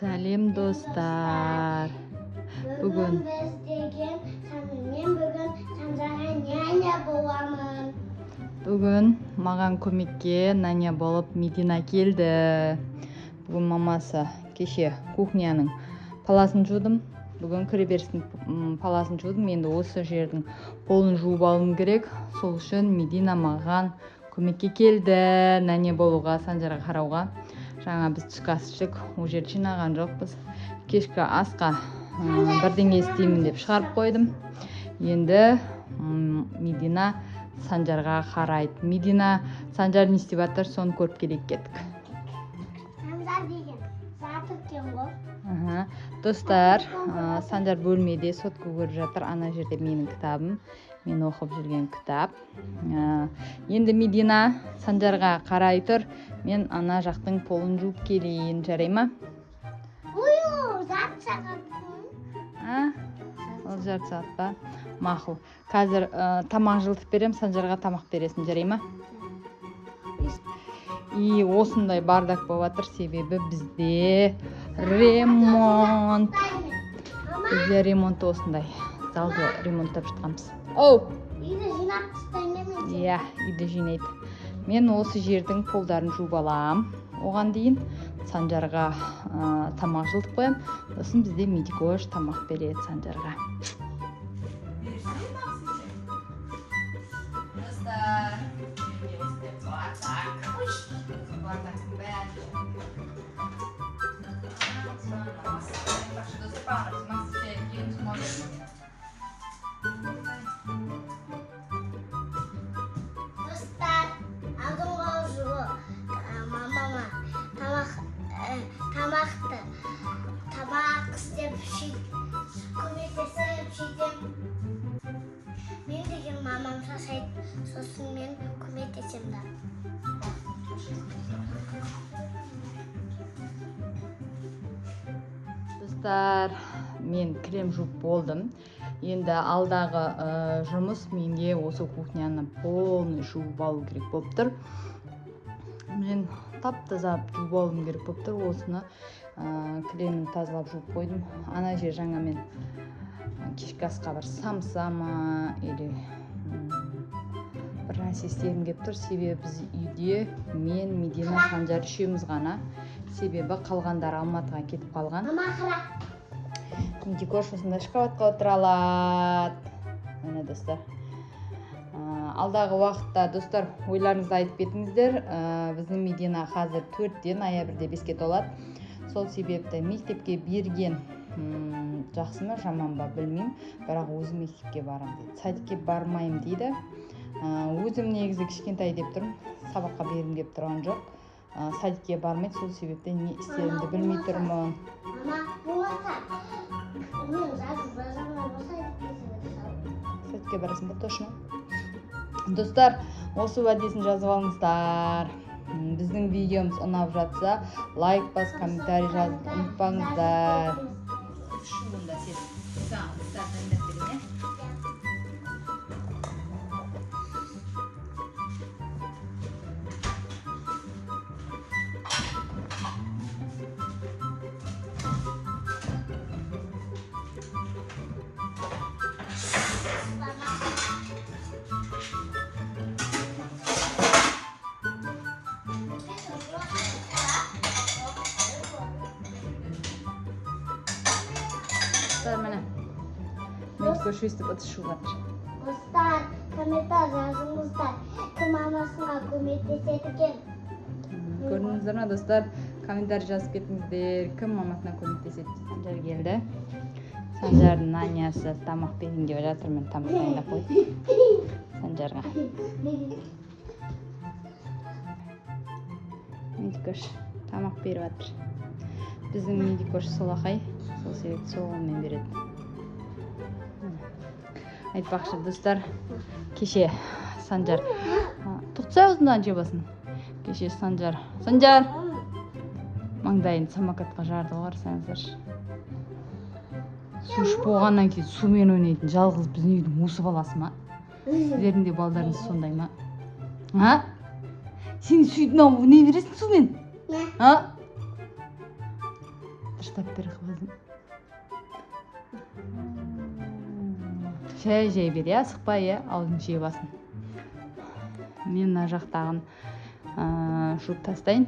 Сәлем, достар! Бүгін біз деген мен бүгін Санжарға няня боламын. Бүгін маған көмекке няня болып Медина келді. Бүгін мамасы кеше кухняның паласын жудым. Бүгін кіреберістің паласын жудым. Енді осы жердің полын жуып алуым керек. Сол үшін Медина маған көмекке келді. Няня болуға, Санжарға қарауға. Жаңа біз түскі ас іштік, ол жерді жинаған жоқпыз. Кешкі асқа бірдеңе істеймін деп шығарып қойдым. Енді Медина Санжарға қарайды. Медина, Санжар не істеп жатыр, соны көріп келейік, кеттік. Санжар деген жатыр екен ғой. Аха. Достар, Санжар бөлмеде сотка көріп жатыр. Ана жерде менің кітабым, мен оқып жүрген кітап. Енді Медина Санжарға қарай тұр. Мен ана жақтың полын жуып келейін, жарай ма? Ой, жарты сағат. А? Ол жарты сағат па? Мақұл. Қазір тамақ жылытып беремін, Санжарға тамақ бересің, жарай ма? И осындай бардак болып жатыр, себебі бізде ремонт. Бізде ремонт осындай. Залды ремонттап жатқанбыз. Оу! Үйді жинап тастаймын мен. Иә, үйді жинайды. Мен осы жердің полдарын жуып алам. Оған дейін Санжарға тамақ жылытып қоямын. Сосын бізде Медикош тамақ береді Санжарға. Достар, менде осындай бардак. Бардактың бәрі. Достар, бағана біз Мастер-шеф смотрим. Достар, алдыңғы жылы мамама тамақ тамақты тамақ істеп көмектесіп сөйтем. Мен деген мамам жасайды, сосын мен көмектесем да. Достар, мен кілем жуып болдым. Енді алдағы жұмыс менде осы кухняны полный жуып алу керек болып тұр. Мен тап-таза жуып алуым керек болып тұр. Осыны кілемін тазалап жуып қойдым. Ана жер жаңа мен кешкі асқа бір самса ма или бір нәрсе істегім келіп тұр. Себебі біз үйде мен, Медина, Санжар үшеуміз ғана. Себебі қалғандары Алматыға кетіп қалған. Мама, қара. Медикош осындай шоколадқа отыра алады. Міне, достар. Алдағы уақытта, достар, ойларыңызды айтып кетіңіздер. Біздің Медина қазір 4-те, ноябрьде 5-ке толады. Сол себепті мектепке берген жақсы ма, жаман ба білмеймін, бірақ өзім мектепке барамын дейді. Садикке бармаймын дейді. Өзім негізі кішкентай деп тұрмын, сабаққа бергім келіп тұрған жоқ. Садикке бармайды, сол себептен не істерімді білмей тұрмын. Мама, болмаса мен жазып жазамын ғой, садикке салып. Садикке барасың ба, точно? Достар, осы уәдесін жазып алыңыздар. Біздің видеомыз ұнап жатса, лайк бас, комментарий жазып ұмытпаңыздар. Онда сен саған ыдыстарды дайындап берейін, иә? Достар, міне. Медикош өйстіп ыдыс жуып жатыр. Достар, комментарий жазыңыздар. Кім мамасына көмектеседі екен? Көрдіңіздер ма, достар? Комментарий жазып кетіңіздер. Кім мамасына көмектеседі? Санжар келді. Санжардың нянясы тамақ берейін деп жатыр. Мен тамақ дайындап қойдым Санжарға. Медикош тамақ беріп жатыр. Біздің Медикош солақай, сол себепті сол қолмен береді. Міне. Айтпақшы, достар, кеше Санжар тоқтаса аузындан жеп алсын. Кеше Санжар маңдайын самокатқа жарды ғой, қарасаңыздаршы. Су ішіп болғаннан кейін сумен ойнайтын жалғыз біздің үйдің осы баласы ма? Сіздердің де балдарыңыз сондай ма? А? Сен сөйтіп не бересің сумен? Не? А? Дұрыстап бер, қызым. Жай жай бер, иә, асықпай, иә, аузын жеп алсын. Мен мына жақтағын жуып тастайын.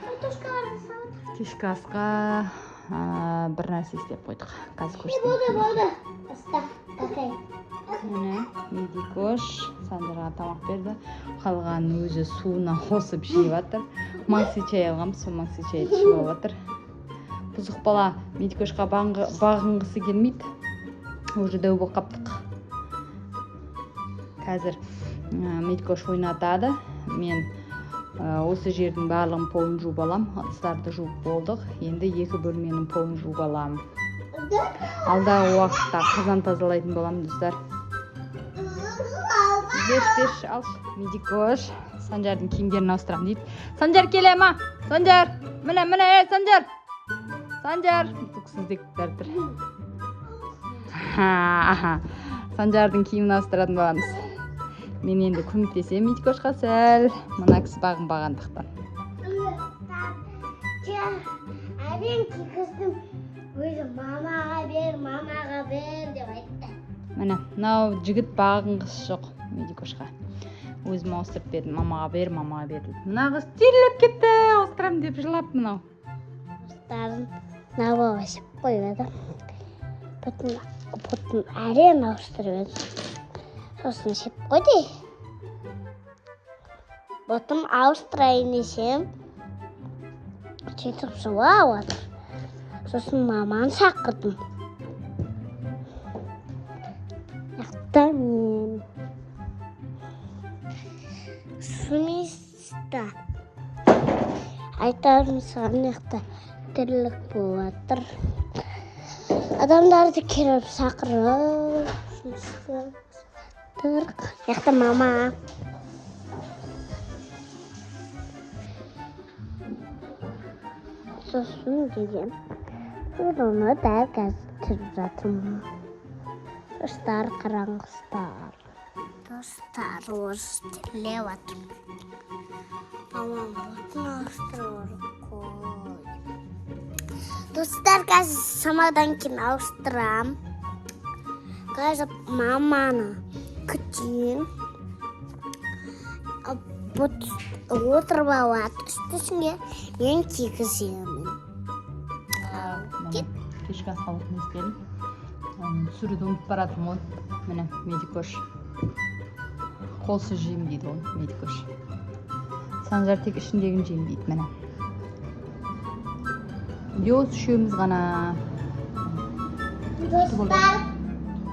Картошкаларды салып. Кешкі асқа бір нәрсе істеп қойдық, қазір Болды, көрсетемін. болды. Ұста, какай. Міне, Медикош Санжарға тамақ берді, қалғанын өзі суына қосып жеп жатыр. Макси чай алғанбыз, сол макси чайды ішіп алып жатыр. Бұзық бала Медикошқа бағынғысы келмейді, уже дәу болып қаптық. Қазір Медикош ойнатады, мен осы жердің барлығын полын жуып алам. Ыдыстарды жуып болдық, енді екі бөлменің полын жуып аламын. Алдағы уақытта қазан тазалайтын боламын, достар. Берші, берші, алшы. Медикош Санжардың киімдерін ауыстырамын дейді. Санжар келе ма? Санжар, міне, міне, ей, Санжар, Санжар, түксіздік тұр. Санжардың киімін ауыстыратын боламыз. Мен енді көмектесемін Медикошқа сәл, мына кісі бағынбағандықтан. Әрең кигіздім. Өзі мамаға бер, мамаға бер деп айтты. Міне, мынау жігіт бағынғысы жоқ Медикошқа. Өзім ауыстырып бердім, мамаға бер, мамаға бер дейді. Мына қыз терлеп кетті, ауыстырамын деп жылап мынау. Достарын мына ішіп қойып еді. Бүтін, бүтін әрең ауыстырып еді. Сосын ішіп қойды. Бұтым ауыстырайын десем, сөйтіп жылап жатыр. Сосын маманы шақырдым. Яқта мен. Сумиста. Айтарым саған, яқта тірлік болып жатыр. Адамдарды келіп шақырып, жұмыс істеп жатыр. Яқта мама. Сосын деген. Мен оны дәл қазір түсіріп жатырмын. Достар, қараңыздар. Достар, осы тілеп жатырмын. Мамам бұтын ауыстырып қой. Достар, қазір самадан кейін ауыстырам. Қазір маманы күтейін. Бұт отырып алады үстісіне, мен кигіземін. Міне, кешкі асқа осыны істедім. Түсіруді ұмытып бара жатырмын ғой. Міне, Медикош қолсыз жеймін дейді ғой Медикош. Санжар тек ішіндегін жеймін дейді. Міне, үйде осы үшеуміз ғана. Достар,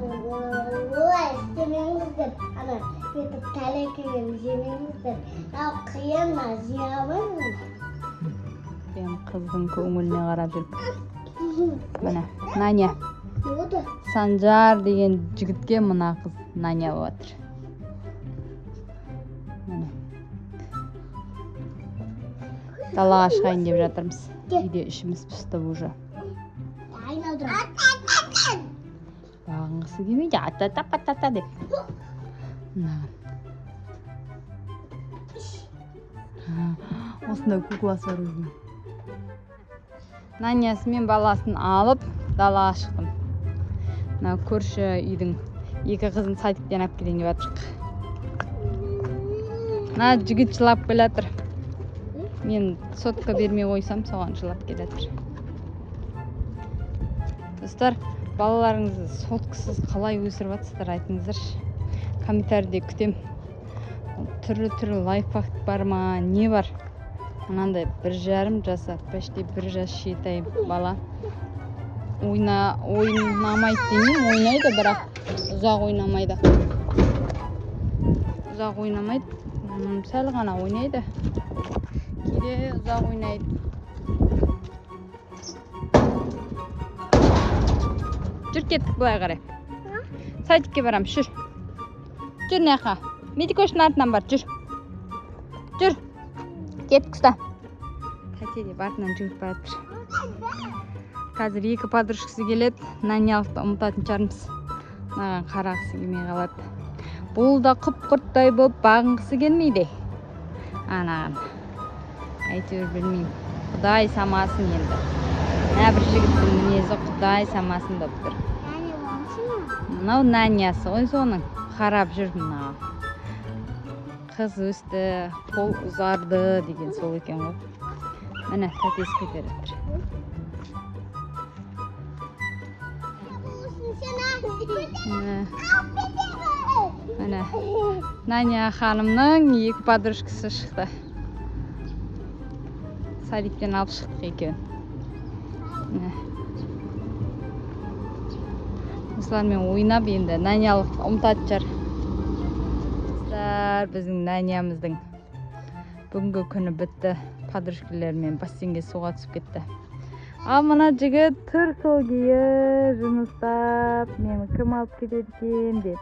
олай істемеңіздер. Ана бүйтіп тәлекемен жемеңіздер. Мынау қиын ма, жей алмаймын. Мен қыздың көңіліне қарап жүріп. Міне, Наня. Не болды? Санжар деген жігітке мына қыз Наня болып жатыр. Міне, далаға шығайын деп жатырмыз, үйде ішіміз пысты уже. Айналдырам. Бағынғысы келмейді, ата-та патата деп мынаған. Осындай кукласы бар өзінің. Нанясы мен баласын алып далаға шықтым. Мына көрші үйдің екі қызын садиктен алып келейін деп жатырмық. Мына жігіт жылап келе жатыр. Мен сотка бермей қойсам, соған жылап келе жатыр. Достар, балаларыңызды соткасыз қалай өсіріп жатсыздар, айтыңыздаршы комментарийде, күтем. Түрлі түрлі лайфхак бар ма, не бар? Мынандай 1,5 жасар, почти 1 жас 7 ай бала ойнамайды демеймін, ойнайды, бірақ ұзақ ойнамайды, ұзақ ойнамайды. Сәл ғана ойнайды, кейде ұзақ ойнайды. Жүр, кеттік былай қарай, садикке барамыз. Жүр, жүр мына жаққа, Медикоштың артынан бар, жүр, жүр, кеттік. Ұста, тәте деп артынан жүгіріп бара жатыр. Қазір екі подружкасы келеді, Нанялықты ұмытатын шығармыз, маған қарағысы келмей қалады. Бұл да құп құрттай болып бағынғысы келмейді анаған. Әйтеуір, білмеймін, құдай самасын енді. Мына бір жігіттің мінезі құдай самасын болып тұр. Няня болсын ма? Мынау нянясы ғой соның. Қарап жүр мына. Қыз өсті, қол ұзарды деген сол екен ғой. Міне, тәтесі көтеріп тұр. Болсын сені. Міне, Алып кетемін. міне. Наня ханымның екі подружкасы шықты. Садиктен алып шықтық екеуін. Міне. Осылармен ойнап енді нанялық ұмытатын шығар. Достар, біздің нанямыздың бүгінгі күні бітті. Подружкаларымен бассейнге суға түсіп кетті. Ал мына жігіт тұр сол күйі жұмыстап, мені кім алып кетеді екен деп.